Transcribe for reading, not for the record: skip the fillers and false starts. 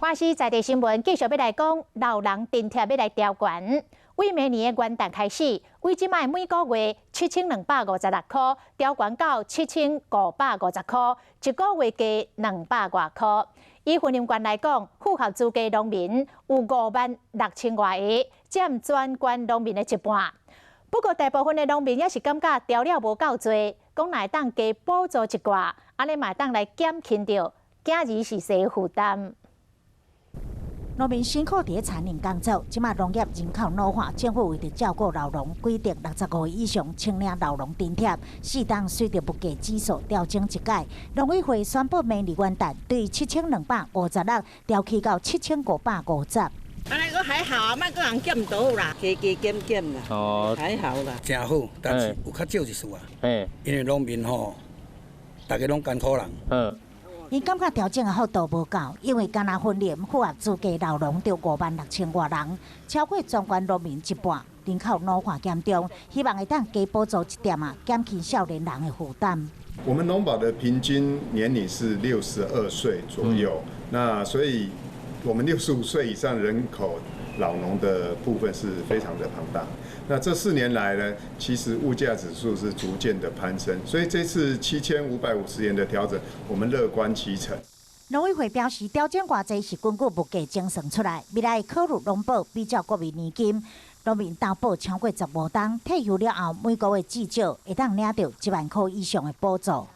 華視在地新聞繼續欲來講，老人津貼欲來調懸。對明年的元旦開始，對這擺每個月7256箍，調懸到7550箍，一個月加200外箍。以雲林縣來講，符合資格農民有5萬6千外个，佔全縣農民的一半。不過大部分的農民也是感覺調了無夠濟，講若會當加補助一寡，按呢嘛會當來減輕著囝兒婿婿負擔。農民辛苦佇咧田裡工作，這馬農業人口老化，政府為著照顧老農，規定65歲以上請領老農津貼，適當隨著物價指數調整一改。農委會宣布明年元旦對7256調起到7550。按呢閣還好，莫閣人減倒啦，加加減減啦，哦，還好啦。誠好，但是有較少一絲啊。因為農民吼，大家攏艱苦人。𪜶感覺調整的幅度無夠，因為干焦雲林符合資格老農著5萬6千外人，超過全縣農民一半，人口老化嚴重，希望會當加補助一點仔，減輕少年人的負擔。我們農保的平均年齡是62歲左右，那所以我們65歲以上人口老農的部分是非常的龐大。那這4年來呢，其實物價指數是逐漸的攀升，所以這次7550元的調整，我們樂觀其成。農委會表示，調整偌濟是根據物價精算出來，未來考慮農保比照國民年金，農民投保超過15冬，退休了後每個月至少會當領著1萬箍以上的補助。